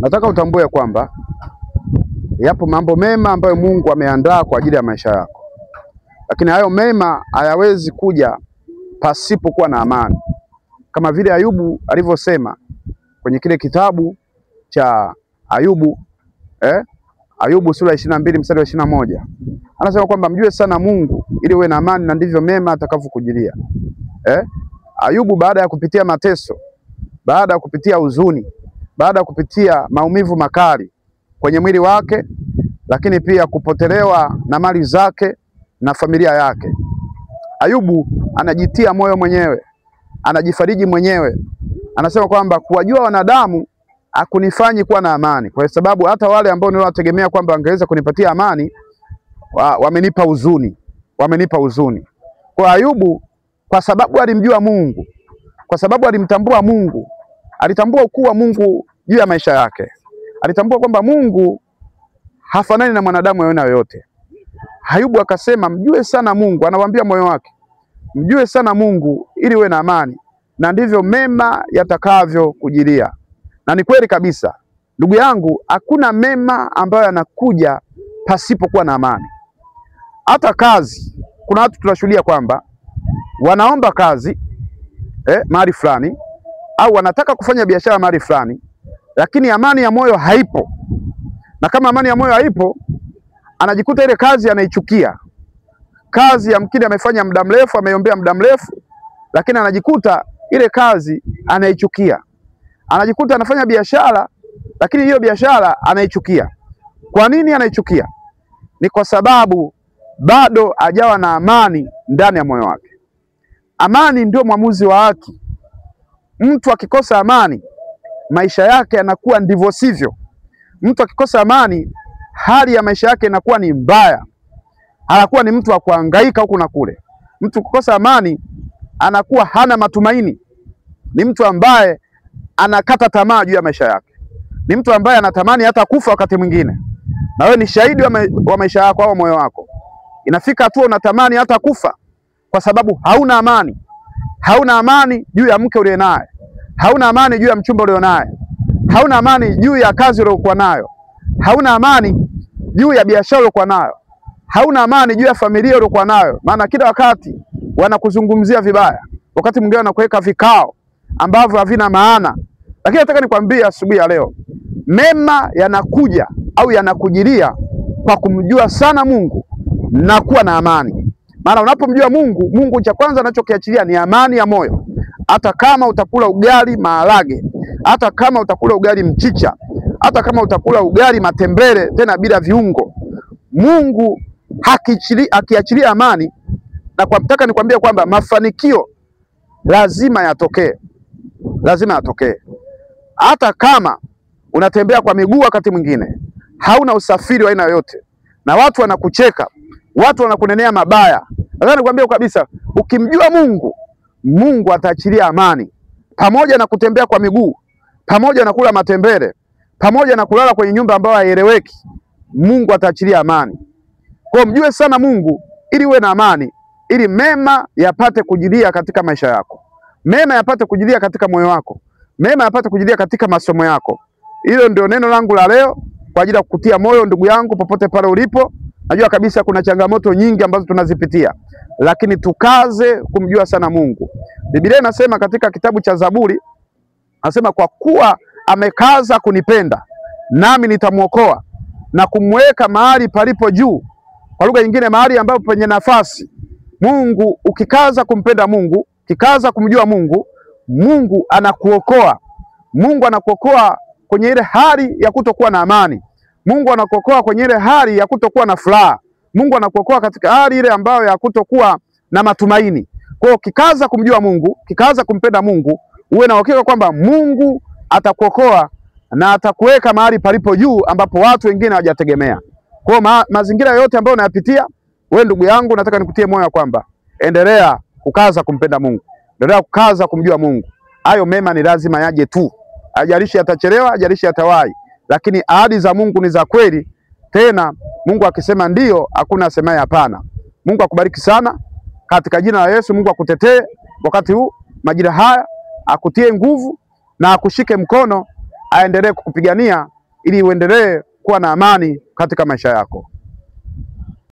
Nataka utambue kwamba yapo mambo mema ambayo Mungu ameandaa kwa ajili ya maisha yako, lakini hayo mema hayawezi kuja pasipokuwa na amani, kama vile Ayubu alivyosema kwenye kile kitabu cha Ayubu, Ayubu sura 22 mstari wa 21. Anasema kwamba mjue sana Mungu ili uwe na amani, na ndivyo mema atakavyokujilia. Ayubu baada ya kupitia mateso, baada ya kupitia huzuni, baada ya kupitia maumivu makali kwenye mwili wake, lakini pia kupotelewa na mali zake na familia yake, Ayubu anajitia moyo mwenyewe, anajifariji mwenyewe. Anasema kwamba kuwajua wanadamu hakunifanyi kuwa na amani, kwa sababu hata wale ambao niliwategemea kwamba wangeweza kunipatia amani wamenipa huzuni, wamenipa huzuni. Kwa Ayubu, kwa sababu alimjua Mungu, kwa sababu alimtambua Mungu, alitambua ukuu wa Mungu juu ya maisha yake, alitambua kwamba Mungu hafanani na mwanadamu aina yoyote. Ayubu akasema mjue sana Mungu, anawaambia moyo wake, mjue sana Mungu ili uwe na amani, na ndivyo mema yatakavyo kujilia. Na ni kweli kabisa, ndugu yangu, hakuna mema ambayo yanakuja pasipokuwa na amani. Hata kazi, kuna watu tunashuhudia kwamba wanaomba kazi mahali fulani, au wanataka kufanya biashara mahali fulani, lakini amani ya moyo haipo. Na kama amani ya moyo haipo, anajikuta ile kazi anaichukia. Kazi yamkini amefanya muda mrefu, ameiombea muda mrefu, lakini anajikuta ile kazi anaichukia. Anajikuta anafanya biashara, lakini hiyo biashara anaichukia. Kwa nini anaichukia? Ni kwa sababu bado hajawa na amani ndani ya moyo wake. Amani ndio mwamuzi wa haki. Mtu akikosa amani, maisha yake yanakuwa ndivyo sivyo. Mtu akikosa amani, hali ya maisha yake inakuwa ni mbaya. Anakuwa ni mtu wa kuhangaika huku na kule. Mtu kukosa amani anakuwa hana matumaini. Ni mtu ambaye anakata tamaa juu ya maisha yake. Ni mtu ambaye anatamani hata kufa wakati mwingine. Na wewe ni shahidi wa maisha yako au moyo wako. Inafika hatua unatamani hata kufa kwa sababu hauna amani. Hauna amani juu ya mke uliye naye. Hauna amani juu ya mchumba ulio naye. Hauna amani juu ya kazi uliyokuwa nayo. Hauna amani juu ya biashara uliyokuwa nayo. Hauna amani juu ya familia uliyokuwa nayo. Maana kila wakati wanakuzungumzia vibaya. Wakati mwingine wanakuweka vikao ambavyo havina maana. Lakini nataka nikwambie asubuhi ya leo, mema yanakuja au yanakujilia kwa kumjua sana Mungu na kuwa na amani. Maana unapomjua Mungu, Mungu cha kwanza anachokiachilia ni amani ya moyo. Hata kama utakula ugali maharage, hata kama utakula ugali mchicha, hata kama utakula ugali matembele tena bila viungo, Mungu akiachilia amani. Na kwa mtaka nikwambie kwamba mafanikio lazima yatokee. Lazima yatokee. Hata kama unatembea kwa miguu wakati mwingine, hauna usafiri wa aina yoyote, na watu wanakucheka, watu wanakunenea mabaya, nataka nikwambie kabisa, ukimjua Mungu, Mungu ataachilia amani. Pamoja na kutembea kwa miguu, pamoja na kula matembele, pamoja na kulala kwenye nyumba ambayo haieleweki, Mungu ataachilia amani. Kwa mjue sana Mungu ili uwe na amani, ili mema yapate kujilia katika maisha yako, mema yapate kujilia katika moyo wako, mema yapate kujilia katika masomo yako. Hilo ndio neno langu la leo kwa ajili ya kukutia moyo ndugu yangu popote pale ulipo. Najua kabisa kuna changamoto nyingi ambazo tunazipitia, lakini tukaze kumjua sana Mungu. Biblia inasema katika kitabu cha Zaburi, anasema kwa kuwa amekaza kunipenda, nami nitamuokoa na kumweka mahali palipo juu. Kwa lugha nyingine, mahali ambapo penye nafasi. Mungu, ukikaza kumpenda Mungu, ukikaza kumjua Mungu, Mungu anakuokoa. Mungu anakuokoa kwenye ile hali ya kutokuwa na amani. Mungu anakuokoa kwenye ile hali ya kutokuwa na furaha. Mungu anakuokoa katika hali ile ambayo ya kutokuwa na matumaini. Kwa hiyo ukikaza kumjua Mungu, ukikaza kumpenda Mungu, uwe na uhakika kwamba Mungu atakuokoa na atakuweka mahali palipo juu ambapo watu wengine hawajategemea. Kwa hiyo mazingira yote ambayo unayapitia, wewe ndugu yangu, nataka nikutie moyo kwamba endelea kukaza kumpenda Mungu. Endelea kukaza kumjua Mungu. Hayo mema ni lazima yaje tu. Haijalishi yatachelewa, haijalishi yatawahi, lakini ahadi za Mungu ni za kweli. Tena Mungu akisema ndio, hakuna asemaye hapana. Mungu akubariki sana katika jina la Yesu. Mungu akutetee wakati huu, majira haya, akutie nguvu na akushike mkono aendelee kukupigania ili uendelee kuwa na amani katika maisha yako.